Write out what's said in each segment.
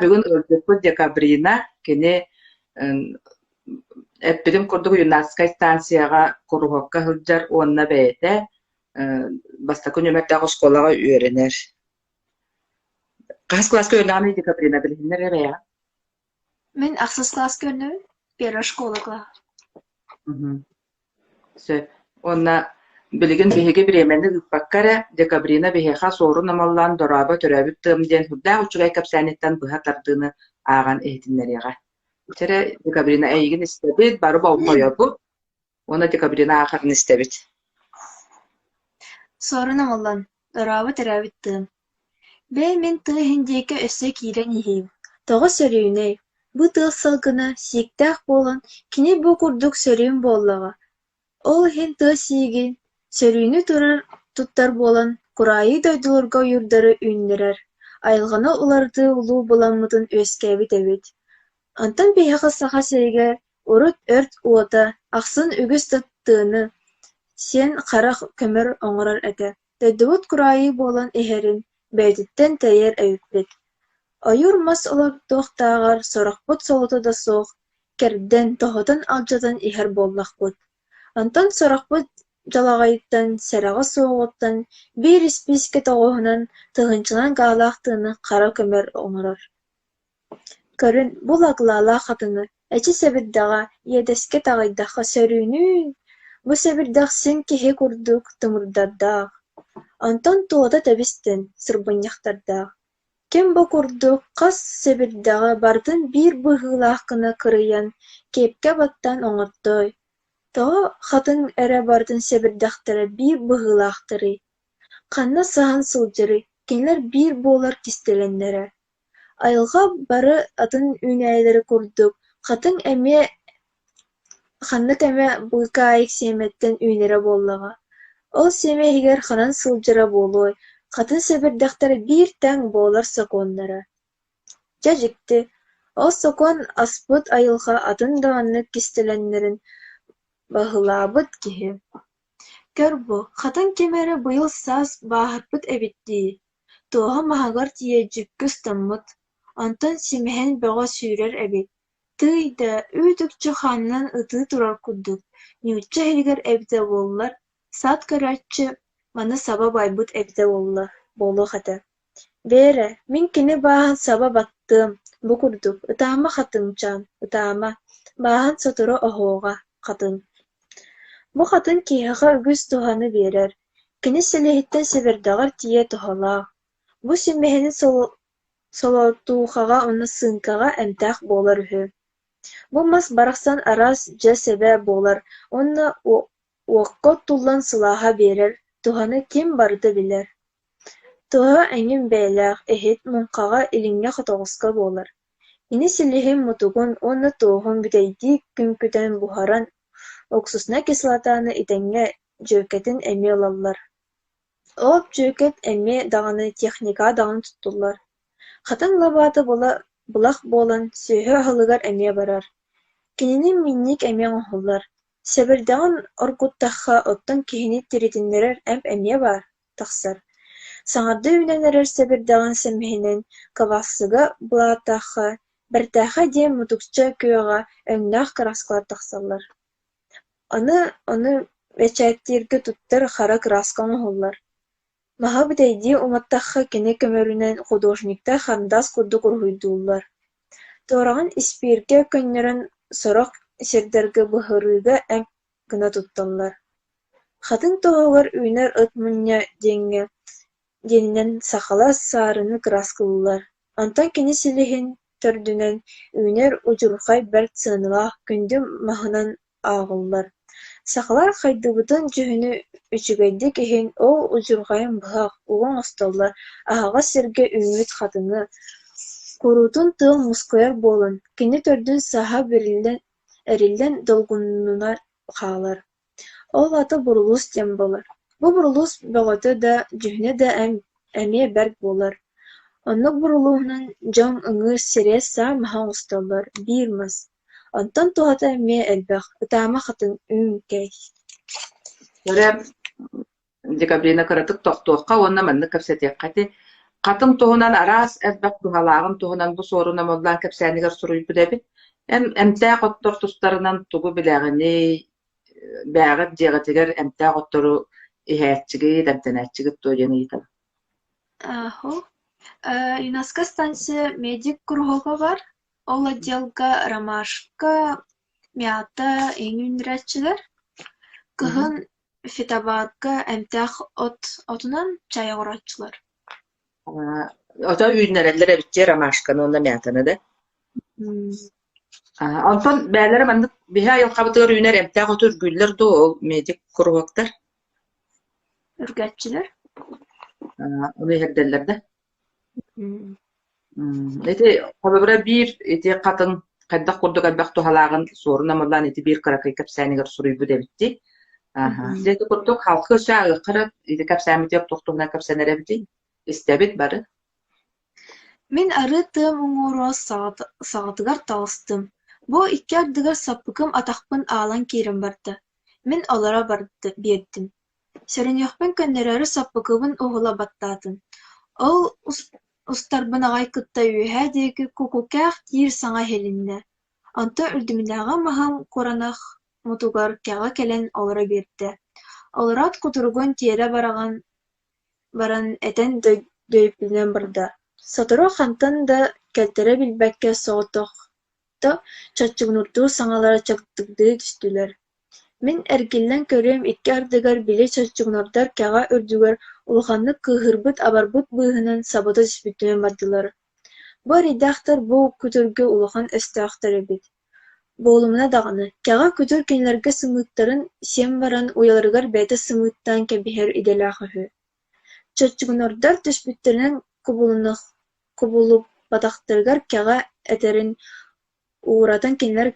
Бүгүн ыалдьыппыт Декабрина, кини эппитим курдук юнацкай станцияҕа куруһуокка сылдьар уонна бэйэтэ бастакы нүөмэрдээх оскуолаҕа үөрэнэр. Хаһыс кылааска үөрэнэҕиний Декабрина билиһиннэр эрэ бэйэҕин? Мин ахсыс кылааска үөрэнэбин, первая школа кылааһа. Сөп. Уонна билигин биһиги бириэмэни ыыппакка эрэ, Декабрина биһиэхэ Суорун Омоллоон Дорообо төрөөбүт тыам диэн сүрдээх үчүгэй кэпсээниттэн быһа тардыыны ааҕан иһитиннэриэҕэ. Чэ эрэ, Декабрина эйигин истэбит, бары болҕойобут уонна Декабрина аахарын истэбит. Суорун Омоллоон Дорообо төрөөбүт тыам Бээ, мин тыа иһин диэки өссө киирэн иһиим, тоҕо сөрүүнэй, бу тыал салгына сииктээх буолан кини бу курдук сөрүүн буоллаҕа, ол иһин тыа сиигин, сөрүүнү турар туттар буолан кураайы дойдуларга ойуурдары үүннэрэр, айылҕаны уларытыы улуу буламмытын үөскээбит эбит. Онтон биһиэхэ Саха сиригэр урут өрт уота ахсын үгүс да тыаны сиэн харах көмөр оҥорор этэ Дойдубут кураайы буолан иһэрин бэйэтиттэн тэйэр эбиппит. Ойуур мас олордуохтааҕар сорохпут солото да суох, кэрдэн, тоһутан алдьатан иһэр буоллахпыт. Онтон сорохпут дьалаҕайыттан, сэрэҕэ суоҕуттан биир испиискэ тоҕуһунан тыһыынчанан гаалаах тыаны хара көмөр оҥорор. Көрүн, бу лаглаалаах хатыҥы, эчи сэбирдэҕэ, иэдэскэ таҕайдахха сөрүүнүүн, бу сэбирдэх син киһи курдук тымырдардаах, онтон туота тэбис-тэҥ сырбынньахтардаах. Ким бу курдук хас сэбирдэҕи барытын биир быһыылаах гына кырыйан, киэпкэ баттаан оҥортой, тоҕо хатыҥ эрэ барытын сэбирдэхтэрэ биир быһыылаахтарый, ханна саһан сылдьарый, кинилэр биир буолар кистэлэҥнэрэ Айылҕа бары атын үүнээйилэри курдук, хатыҥ эмиэ ханнык эмэ быыкаайык сиэмэттэн үүнэрэ буоллаҕа. Ол сиэмэ иһигэр ханан сылдьара буолуой, хатыҥ сэбирдэхтэрэ биир тэҥ буолар сокуоннара. Дьэ дьикти, ол сокуон аспыт айылҕа атын да маннык кистэлэҥнэрин баһылаабыт киһи. Көр бу, хатыҥ ким эрэ быйыл саас бааһырпыт эбит дии Туоһа маһыгар тиийэ дьүккү ыстаммыт, онтон симэһин бөҕө сүүрэр эбит, тыый да, үүт-үкчү хаанынан ытыы турар курдук, нуучча иһигэр эбитэ буоллар, саат көрөөччү маны саба байбыт эбитэ буолла буолуох этэ. Бээрэ, мин кини бааһын саба баттыам, бу курдук, ытаама хатыҥчаан, ытаама, бааһын сотору оһуоҕа, хатыҥ. Бу хатыҥ киһиэхэ үгүс туһаны биэрэр, Кини силиһиттэн сэбирдэҕэр тиийэ туһалаах, бу симэһини солотуухаҕа уонна сыыҥкаҕа эмтээх буолар үһү. Бу мас барахсан араас дьэ-сэбэ буолар уонна уокка оттуллан сылааһа биэрэр, туһаны ким барыта билэр. Туһа эҥин бэйэлээх иһит муҥхаҕа илиҥҥэ-хотоҕоско буолар. Кини силиһин мутугун уонна туоһун бүтэйдии күҥкүтэн буһаран уксуснай кислотаны итэҥҥэ дьүөкэтин эмиэ ылаллар. Ол дьүөкэт эмиэ даҕаны техникаҕа даҕаны туттуллар. Хатыҥ лабаата былах буолан сүөһү аһылыгар эмиэ барар. Кинини минньик эмиэ оҥоһуллар. Сэбирдэҕин оргуттахха оттон киһини тиритиннэрэр эмп эмиэ баар тахсар. Саҥардыы үүнэн эрэр сэбирдэҕин сэмэһинэн квасыга былааттаахха, бэртээхэй диэн мутукча күөҕэ өҥнөөх кырааскалар тахсаллар. Аны ону бэчээттииргэ туттар хара кырааска оҥоһуллар. Маһы бүтэйдии уматтахха кини көмөрүнэн художниктар харандаас курдук уруһуйдууллар. Туораҕын испииргэ көннөрөн сорох сирдэргэ быһырыыга эмп гына тутталлар. Хатыҥ туһугар үүнэр ыт мунньа диэҥҥэ диэнинэн сахалар саарыны кырааскалыыллар, онтон кини силиһин төрдүнэн үүнэр удьурхай бэрт сыаналаах күндү маһынан ааҕыллар. Сахалар хайдыбытын дьүһүнү үчүгэйдик иһин ол удьурҕайын быһах, уга оҥостоллор, аһаҕас сиргэ үүммүт хатыҥы, куруутун тыал мускуйар буолан, кини төрдүн саһа эриллэн долгуннунан хаалар. Ол аата бурулуус диэн буолар. Бу бурулуус бөҕөтө да, дьүһүнэ да эмиэ бэрт буолар. Оннук бурулууһунан дьон ыҥыыр сирэйэ саа маһа оҥостоллор, биир мас. Онтон туһата эмиэ элбэх, ытаама хатыҥ, үүҥкэй Эрэ Декабрина кыратык тохтуохха уонна маннык кэпсэтиэххэ ити. Хатыҥ туһунан араас элбэх туһалааҕын туһунан бу Суорун Омоллоон кэпсээнигэр суруйбут эбит. Эн эмтээх оттор тустарынан тугу билэҕиний? Бээҕит дьиэҕитигэр эмтээх оттору иһээччигит, эмтэнээччигит дуо диэн ыйытабын. Ааһо. ЮНЕСКО станция медик куруһуога бар. Ол отделга ромашка, мята эҥин үүннэрээччилэр. Кыһын фитобакка эмтээх от отунан чай оҥорооччулар. Ото үүннэрэллэр эбит дии ромашканы уонна мятаны да? Онтон бээлэрэ маннык биһи айылҕабытыгар үүнэр эмтээх оту үргүүллэр дуо ол медик куруһуоктар? Үргээччилэр. Ону иһэрдэллэр да? Ити холобура биир ити хатыҥ хайдах курдук элбэх туһалааҕын суорун омоллоон ити биир кыракый кэпсээнигэр суруйбут эбит дии. Аһа. Дьэ ити курдук халкы өссө ааҕыахха эрэ ити кэпсээммитигэр туох туһунан кэпсэнэр эбитий? Истэбит бары. Мин арыы тыам уҥуоруо саҕатыгар таҕыстым. Бу икки ардыгар саппыкым атахпын аалан киирэн барда. Мин олоро биэрдим. Сөрөнүөхпүн көннөрөөрү саппыкыбын уһула баттаатым. Ол устарбын аҕай кытта үөһээ диэки кукукээх диир саҥа иһилиннэ, онтон үрдүбүнээҕи маһым куранах мутугар кэҕэ кэлэн олоро биэрдэ. Олороот кутуругун тиэрэ бараҕан баран этэн дөйүппүтүнэн барда. Сотору хантан да кэлтэрэ билбэккэ соҕотохто чочугунурдуу саҥалара чагдыгдыы түстүлэр. Мин эргиллэн көрүөм икки ардыгар били чочугунардар кэҕэ үрдүгэр улаханнык кыыһырбыт-абарбыт быыһынан сабыта түспүтүнэн бардылар. Бу эрэйдээхтэр бу күтүргэ улахан өстөөхтөр эбит. Буолумуна даҕаны, кэҕэ күтүр кинилэргэ сымыыттарын сиэн баран уйаларыгар бэйэтэ сымыыттаан кэбиһэр идэлээх үһү. Чочугунардар түспүттэринэн кубулуппатахтарыгар кэҕэ этэрин Ууратан кинилэр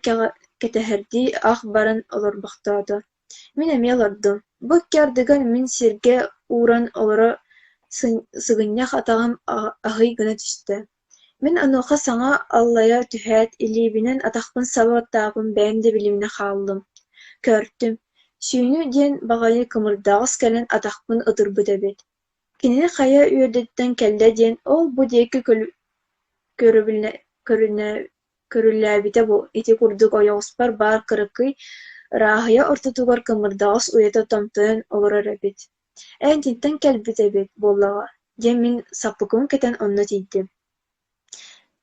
кэтэһэрдии ах баран олорбохтоото. Мин эмиэ олордум. Бу икки ардыгар мин сиргэ ууран олоро сыгынньах атаҕым аһый гына түстэ. Мин онуоха саҥа аллайа түһээт, илиибинэн атахпын саба баттаабын бэйэм да билиминэ хааллым. Көөртүм, сүүнү диэн баҕайы кымырдаҕас кэлэн атахпын ытырбыт эбит. Кинини хайа үөрдүттэн кэллэ диэн ол-бу диэки көрүлээбитэ ити курдук ойоҕоспор баар кыракый ырааһыйа ортотугар кымырдаҕас уйата томтойон олорор эбит. Ээ, итинтэн кэлбит эбит буоллаҕа диэн мин саппыкыбын кэтэн онно тиийдим.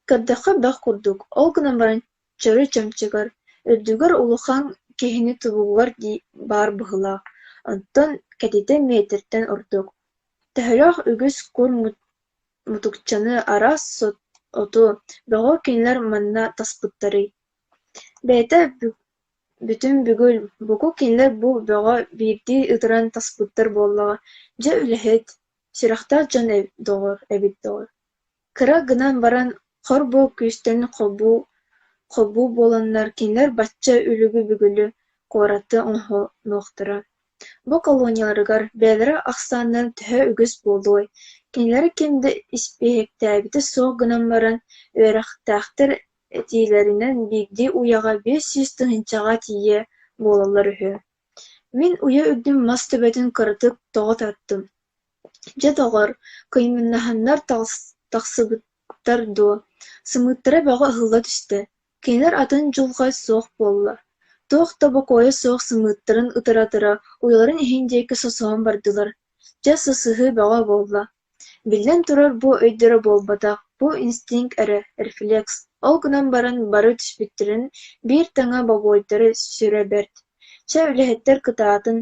Көрдөххө бөх курдук, ол гынан баран чөрү-чөмчөгөр, үрдүгэр улахан киһини тобугугар баар быһыылаах, онтон кэтитэ миэтэртэн ордук. Төһөлөөх үгүс кур мутукчаны, араас оту, бөҕү кинилэр манна таспыттарый? Бэйэтэ бүтүн бүгүл, буку кинилэр бу бөҕө биирдии ытыран таспыттар буоллаҕа, дьэ үлэһит, сүрэхтээх дьон доҕор эбит доҕор Кыра гынан баран хор-буор күүстэн холбуу буоланнар кинилэр бачча үлүгү-бүгүлү куораты оҥоһунуохтара. Бу колонияларыгар бэйэлэрэ ахсааннара төһө үгүс буолуой, кинилэри ким да испииһэктээбитэ суох гынан баран, үөрэхтээхтэр этиилэринэн биирдии уйаҕа 500 тыһыынчаҕа тиийэ буолаллар үһү. Мин уйа үрдүн мас төбөтүн кыратык тоҕо тартым Дьэ, доҕор, кыймыҥнаһаннар тахсыбыттар дуо, сымыыттара бөҕө ыһылла түстэ, кинилэр атын дьулҕа суох буолла, туох да бокуойа суох сымыыттарын ытыра-ытыра уйаларын иһин диэки сосуһан бардылар, дьэ сосуһуу бөҕө буолла. Биллэн турар, бу өйдөрө буолбатах, бу инстинкт эрэ, рефлекс, ол гынан баран бары түспүттэрин биир таҥа бобуойдара сүрэ бэрт. Чэ, үлэһиттэр кытаатын,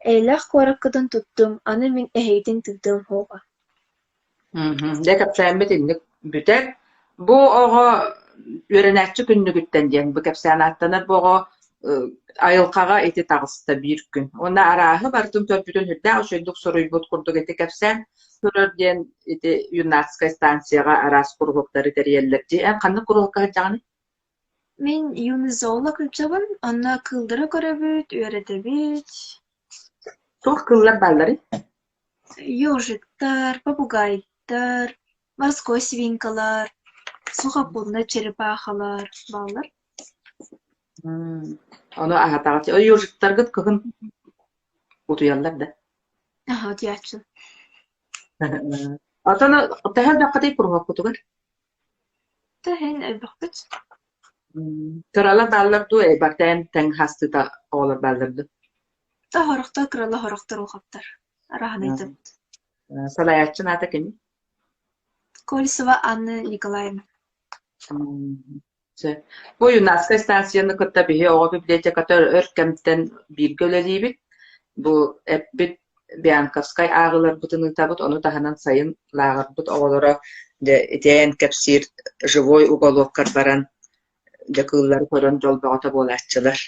Эйэлээх куораккытын туттуҥ, аны мин эһигитин тыытыам суоҕа Дьэ кэпсээммит инник бүтэр. Бу оҕо үөрэнээччи күннүгүттэн диэн бу кэпсээн ааттанар. Бу оҕо айылҕаҕа ити таҕыста биир күн. Уонна арааһы барытын көрбүтүн сүрдээх үчүгэйдик суруйбут курдук ити кэпсээн көрөр диэн ити юннатскай станцияҕа араас куруһуоктары тэрийэллэр дии. Эн ханнык куруһуокка сылдьаҕыный? Мин юный зоолог сылдьабын, онно кыыллары көрөбүт, үөрэтэбит. Туох кыыллар баалларый? Ежиктар, попугайдар, морской свинкалар, сухопутный черепахалар бааллар. Ону аһатаҕыт. Ежиктаргыт кыһын утуйаллар да? Аһа, утуйааччы. Отон төһө элбэххитий куруһуоккутугар? Төһөн элбэхпит? Кыралар бааллар дуу, барытын тэҥ хастыыта оҕолор бааллар дуу? Тоһорохтор кырала хорохтор улахаттар. Араһанайтабыт. Салайааччы аата кимий? Колесова Анна Николаевна. Сөп. Бу юнацкай станцияны кытта биһи оҕо библиотеката өр кэмтэн бииргэ үлэлиибит. Бу эппит Бианковскай ааҕыыларбытын ыытабыт, ону таһынан сайын лааҕырбыт оҕолоро дьэ итиэн кэпсиир живой уголоккар баран дьэ кыыллары көрөн дьол бөҕөтө буолааччылар.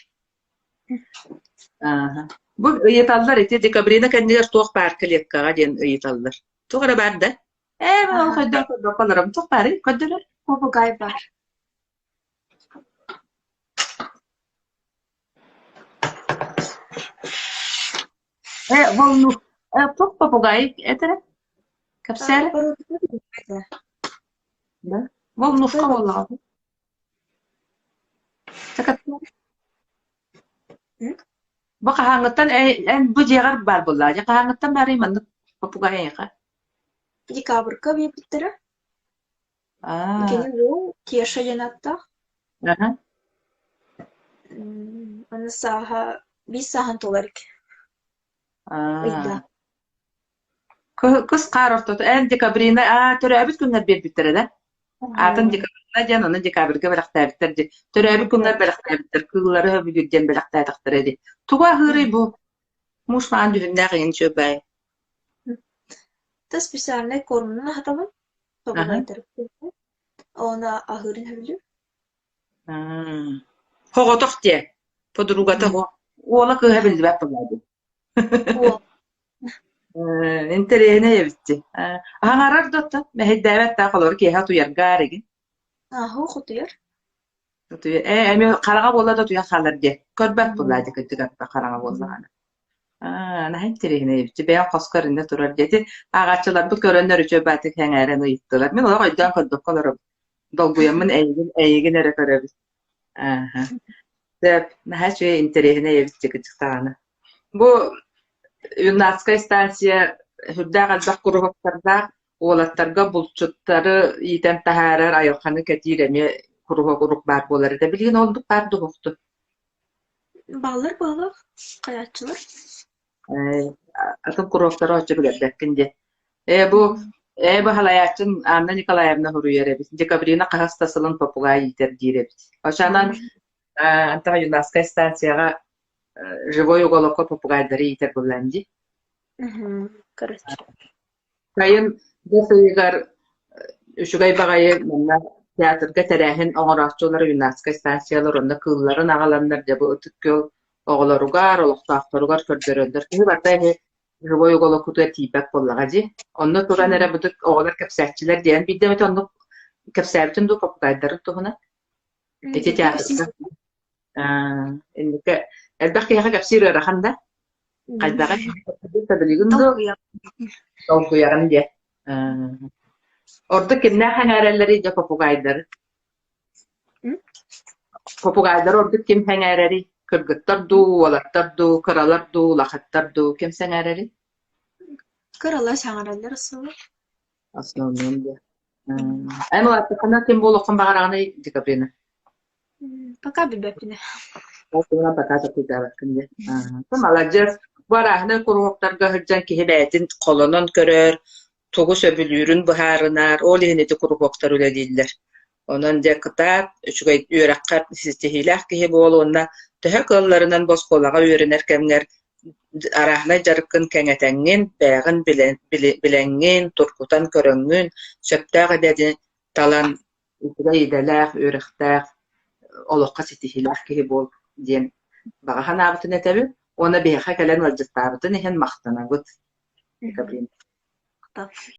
Ааһа. Бу ыйыталлар ити декабрина кэннигэр туох баар клеткаҕа диэн ыйыталлар. Туох эрэ баар да? Ээ, ол хайдах көрбөккө олоробун. Туох баарый? Көрдөрөр. Попугай баар. Э, волну. Э, туох попугай этэрэ? Кэпсээр. Да. Волнушка буоллаҕа. Бу хаһааҥҥыттан эн бу дьиэҕэр баар буоллаҕа дии, хаһааҥҥыттан баарый маннык попугай эйиэхэ? Декабрьга биэрбиттэрэ. Аа. Кини уол Кеша диэн ааттаах. Аха. Аны сааһа биир сааһын туолар Аа. ыйда. Кыс хаар ортото эн декабрина аа төрөөбүт күннэр биэрбиттэрэ да? Аатын декабрина диэн ону декабрьга бэлэхтээбиттэр дии. Төрөөбүт күннэр бэлэхтээбиттэр, кыыллары сөбүлүүр диэн бэлэхтээтэхтэрэ дии. Тугу аһыырый бу? Муус маҥан дьүһүннээх иҥин үчүгэй. Та специальнай кормунан аһатабын, попугайдарбын. Оны аһыырын сөбүлүүр. Хоҕотох диэ, подругата уола кыыһа биллибэт буолла дии. Уол Интэриэһинэй эбит дии. Аһаҥарар да оттон мэһэйдээбэт да холобур киэһэ утуйаргаар игин. Ааһыы хотуйар. Ээ, эмиэ хараҥа буолла да утуйан хаалар диэ. Көрбөт буоллаа дии кырдьык хараҥа буоллаҕына. Аа, наһаа интэриэһинэй эбит. Бэйэҥ хоскор иннэ турар диэти ааҕааччыларбыт көрөннөр үчүгэй баатык сэҥээрэн ыйыттылар. Мин олох өйдөөн көрбөккө олоробун. Долгуйаммын эйигин эйигин эрэ көрөбүн. Ааһа. Сөп, наһаа үчүгэй интэриэһинэй эбит дии кырдьык даҕаны. Бу юнацкай станция сүрдээх элбэх куруһуоктардаах, уолаттарга булчуттары иитэн таһаарар, айылҕаны кэтиир эмиэ куруһуок урук баар буолар этэ. Билигин оннук баар дуоһуктун? Бааллар быһалаах, хайааччылар. Ээ, атын куруһуоктары оччо билэрбэккин диэ. Ээ бу ээ бу халайааччын Анна Николаевна суруйар эбит. Декабрина хаһыс да сылын попугай иитэр диир эбит. Оччонон антах юнацкай станцияҕа живой уголокка попугайдары иитэр буоллаан дии. Короче. Сайын бэс ыйыгар үчүгэй баҕайы манна театрга тэрээһин оҥорооччулар юнацкай станциялар онно кыылларын аҕаланнар дьэ бу Ытык Күөл оҕолоругар, олохтоохторугар көрдөрөллөр. Киһи барыта иһи живой уголоккутугар тиийбэт буоллаҕа дии. Онно туран эрэ бутук оҕолор кэпсээччилэр диэн биирдэ эмит оннук кэпсээбитин дуу попугайдарын туһунан. Ити театрга инники элбэх киһиэхэ кэпсиир ыарахан да хайдаҕый билигин дуу долгуйаҕын диэ ордук кимнээх сэҥээрэллэрий дьэ попугайдары попугайдары ордук ким сэҥээрэрий кыргыттар дуу уолаттар дуу кыралар дуу улахаттар дуу ким сэҥээрэрий Кыралар сэҥээрэллэр основном основном диэ Эн улааттаххына ким буолуоххун баҕараҕыный Декабрина? Пока билбэппин. Ол туһунан пока толкуйдаабаккын дии. Маладьыас. Бу арааһынай куруһуоктарга сылдьан киһи бэйэтин холонон көрөр, тугу сөбүлүүрүн быһаарынар, ол иһин ити куруһуоктар үлэлииллэр. Онон дьэ кытаат, үчүгэй үөрэххэ ситиһиилээх киһи буол уонна төһө кыалларынан бу оскуолаҕа үөрэнэр кэмҥэр арааһынай дьарыккын кэҥэтэҥҥин, бэйэҕин билэҥҥин, тургутан көрөҥҥүн, сөптөөх идэни талан үчүгэй идэлээх, үөрэхтээх, олоххо ситиһиилээх киһи буол диэн баҕа санаабытын этэбин уонна биһиэхэ кэлэн ыалдьыттаабытын иһин махтанабыт. Декабрин.